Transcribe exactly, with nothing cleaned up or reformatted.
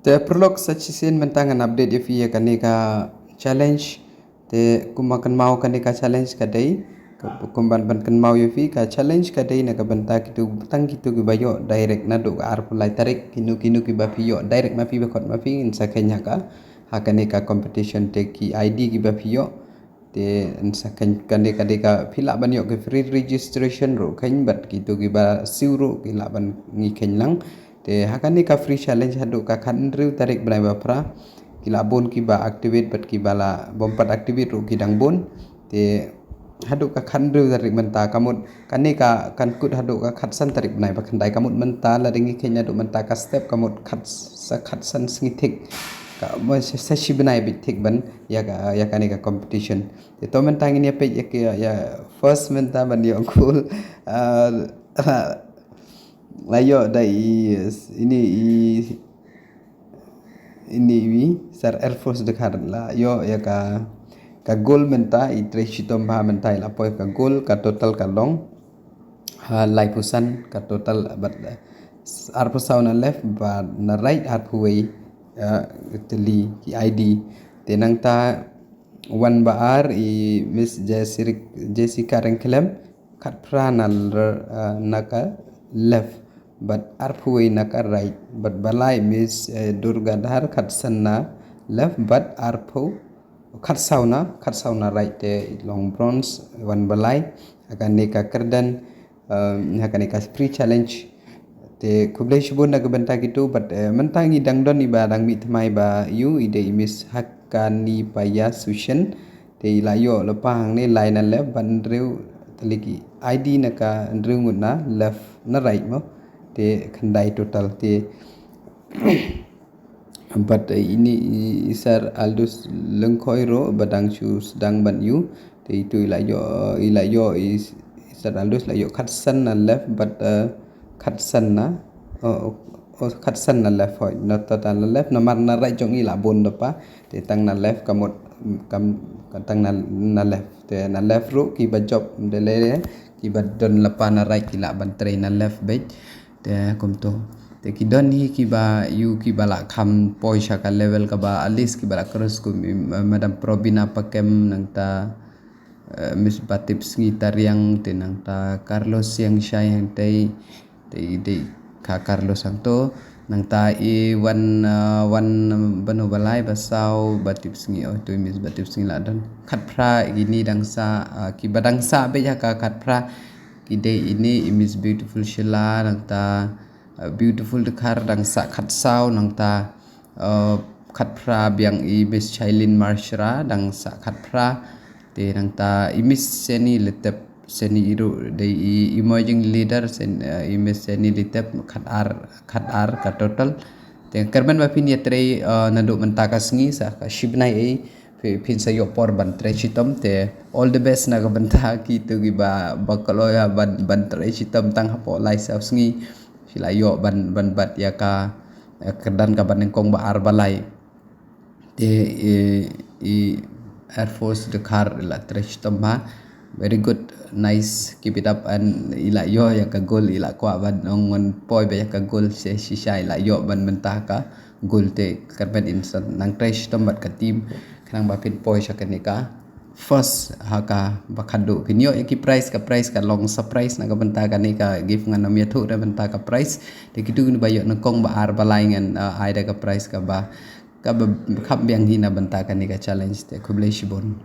Te paralok, sa shisien mynta ngan update ïa phi ïa kane ka challenge. Te kumba kynmaw, kane ka challenge ka dei, kumba ban kynmaw ïa phi, ka challenge ka dei na ka bynta kito, tang kito kiba ïoh direct naduh ka arphew lai tarik, kino kino kiba phi ïoh direct ma phi, ba khot ma phi, yn sa kheiñ ha ka, ha kane ka competition. Te ki ID kiba phi ïoh, te yn sa kheiñ. Kane ka dei ka, phi lah ban ïoh ka free registration ruh kheiñ, bad kito kiba siew ruh ki lah ban, ngi kheiñ lang. Te ha kane ka free challenge haduh ka khathynriew tarik bnai ba phra, ki lah bun kiba activate, bad kiba lah bym pat activate ruh ki dang bun. Te haduh ka khathynriew tarik mynta, ka mut kane ka, kan kut haduh ka khatsan tarik bnai ba khyndai, ka mut mynta lada ngi kheiñ naduh mynta ka step, ka mut khat, sa khatsan sngi thik, ka mut sa, sa shi bnai beit thik ban ïa ka, ïa kane ka competition. Te to mynta ngin ïa peit ïa ka, ïa first mynta ban ïoh gold, ah, la ïoh da i, ini i, ini i Sir Alphonse Dkhar la ïoh ïa ka, ka gold mynta. I trei shitom bha mynta, i la poi ka gold, ka total ka long, ha, laiphew san ka total, bad, eh, arphew saw na left, bad na right arphew wei, eh, tylli ki ID. Te nangta wan ba ar i Miss Jessica, Jessica Ryngkhlem, khatphra na l-, eh, na ka left, bad arphew wei na ka right, bad ba lai Miss, eh, Durga Dhar, khatsan na left, bad arphew, khatsaw na, khatsaw na right. Te long bronze, wan ba lai ha kane ka kyrdan, um, ha kane ka free challenge. Te khublei shibun na ka bynta kito, bad, eh, mynta ngi dang don iba dang mih thymmai ba ïoh, i dei i Miss Hakani Paya Sushen. Te i la ïoh lypa hangne lai na left, bad hynriew tylli ki ID na ka, hynriew ngut na left, na right mo. Te khyndai total. Te bad, eh, ini i, i Sir Aldous Lyngkhoi ruh ba dang shu sdang ban ïoh. Te itu i la ïoh, i la ïoh i, i Sir Aldous la ïoh khatsan na left, bad, eh, khatsan na, oh, oh, oh, khatsan na left, hoi. Na total na left, namar na right jong i la bun lypa. Te tang na left ka mut, kam, tang na, na left. Te na left ruh kiba jop de lei, kiba don lypa na right ki lah ban trei na left beit. Te kumto. Te ki don hi kiba ïoh, kiba lah kham poi sha ka level kaba at least kiba lah cross kum i, eh, Madam Probina Pakem, nangta, eh, Miss Batipsngi Tariang, te nangta Carlos Siangshai hangtei, te i dei ka Carlos hangto. Nangta i wan, eh, wan bano ba lai, ba saw, Batipsngi, oh, tu i Miss Batipsngi la don. Khatphra, ini dang sah, eh, kiba dang sah beit ha ka khatphra ki dei ini i Miss Beautiful Sheila, nangta, uh, Beautiful Dkhar dang sah khatsaw, nangta, uh, khatphra biang i Miss Shailin Marshra dang sah khatphra. Te nangta i Miss Seni Letep, Seni i ruh dei i emerging leader, Sen-, uh, i Miss Seni Letep khatar, khatar ka total. Te kyrmen ba phin ïa trei, uh, naduh mynta ka sngi, sa ka shi bnai ei, phi-, phin sa ïoh por ban trei shitom. Te all the best na ka bynta kito kiba, ba kloi ha ban, ban trei shitom tang hapoh lai saw sngi. Phi la ïoh ban, ban bat ïa ka, eh, kyrdan kaba nyngkong ba ar ba lai. Te, eh, i Air Force Dkhar la trei shitom bha. Very good, nice, keep it up, and i la ïoh ïa ka gold, i la kwah ban ong ngan poi beit ïa ka gold, shisha i la ïoh ban mynta ka gold. Te kyrmen in sa nang trei shitom bad ka team khnang ba phin poi sha kane ka first ha kaba khadduh. Phin ïoh ïa ki prize, ka prize ka long surprise na ka bynta kane ka gift, ngan ym ïathuh da bynta ka prize. Te kito kiba ïoh nyngkong ba ar ba lai ngan, uh, ai da ka prize kaba, kaba kham biang hi na bynta kane ka challenge. Te khublei shibun.